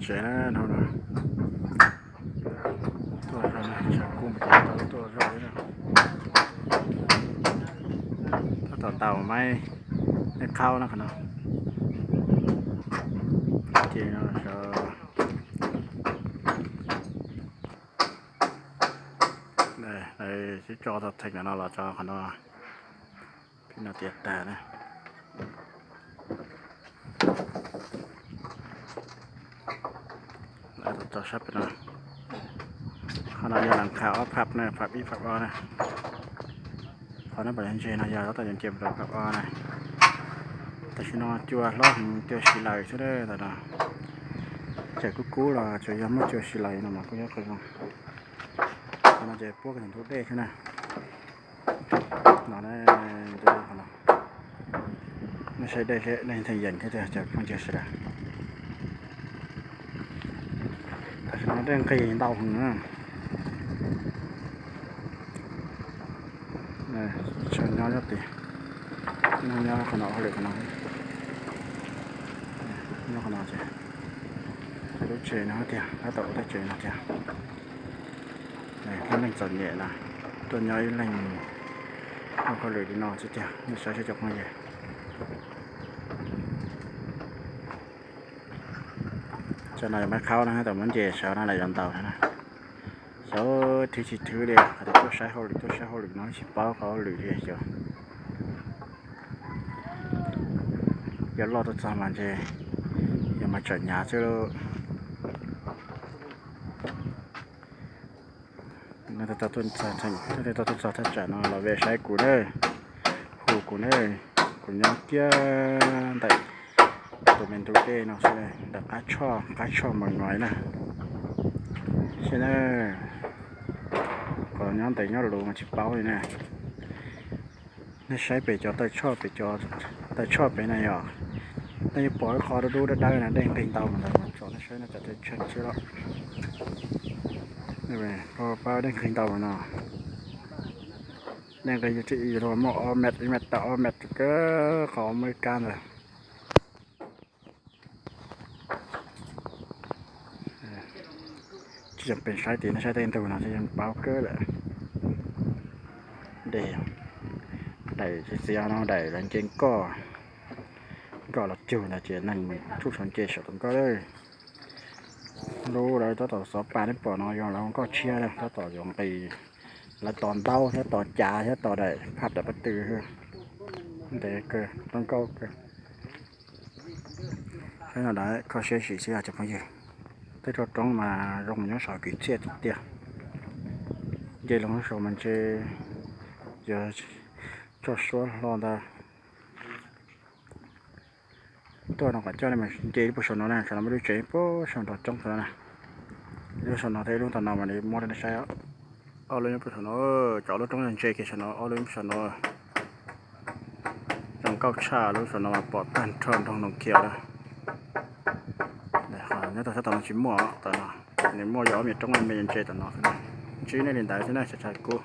Tsev na, no, tuaj zog na, tshav kub mas tau tuaj zog li na. Tab tom ntaus maib, maib qhaub na qhov no. Ces no, sib tso tau theem no los tso qhov no, peb no tiav tag na. Tso sab pem no. Qhov no yog las khas ob phab na, phab ib phab ob na. Qhov no pom yog ntses no yog tab tom yuav nce mus rau phab ob na. Tam sim no cua hlob heev, cua si laws xwb ntawm no. Tseem kub kub los tsuas yog muaj cua si laws no mas kuj nyob qhov zoo. Qhov no ces puab ntug dej xwb na. No, nej saib dej, dej theej yees thiab tiag cov phooj ywg sawv daws. Tam sim no dej nqis ntau heev na. Tshaj nyob nyob tid, nyob qhov no hauj lwm qhov no, nyob qhov no ces lub tsev no tiag, tab tom ua teb tsev no tiag. Lub neej txom nyem na, tuaj nyob ib leeg ua hauj lwm li no xwb tiag, nej saib seb cov phooj ywg. Cov no yog maib qhaub na, tab tom muab nce saud no lawm yuav ntaus na. Xyov thwv tsis thwv li, hais tias tuaj saib hauj lwm, tuaj saib hauj lwm no tsis paub hauj lwm li xyov. Yog loj tuaj txog mas ntshe yog mas tsawm hnyav xwb lauj. Tau tuaj txog thaj tsam no los ve saib kuv na, hu kuv na, kuv nyob kiag ntawm tus me ntug dej no xwb, ntawm qab tshoj, qab tshoj Mas Ngais na. Saib na, qhov nyob ntev nyob luv mas tsis paub li na. Nej saib pem cov taw tshoj, pem cov taw tshoj pem na yog, nej yeej pom ib qho dub dub dawb dawb na, dej nqis ntau mas ntawd, tsom nej saib no, tsam tseem tsheej xwb los. Pab dej nqis ntau no, dej nqis yus tsis ib luag muaj ob mev, ib mev tawm ob mev kawg, qhov muaj ib kab ntawd. Tsis tseem pem saib tid, nej saib tej ntug no thiaj yeej paub kawg lawm. Dej, daim txiv txiv no daim lawv nce nkoj, nkoj los cug ntawd ces neeg tsuj saum nce saum tus nkoj lawm. Lub lawv tab tom xov pas nej pom no yog lawv nkoj tshiab, tab tom yuav nqis, lawv tos ntaub thiab tos cav thiab tos daim phaj daim pab tw. Ntev kawg, zoo nkauj kawg. Saib no, kho siab sim xwb cov phooj ywg. Tej toj roob mas zoo nyob saum kwv txhiaj tiag tiag. Nce los saud mas ntshe yuav tsoj suab hlo ntag. Tuaj no kom coj nej mus nce ib puag saum no na, saum no muaj lub tsev puag saum nrog coob saum no na. Ib lub saum no thiab ib lub tom no mas nws muab rau nej saib. Ob lub nyob puag saum no, cov lub roob yog ntse kiag saum no, ob lub nyob puag saum no. Zoo nkauj tshaj, lub saum no mas pom tag nrho nroog Noo Khiav lawm. Nyob tom sab tom no tsis muaj, tom no nws muaj yog ob me roob me ntse tom no xwb. Ntsib nej li ntawd xwb na, tsav tsav kub.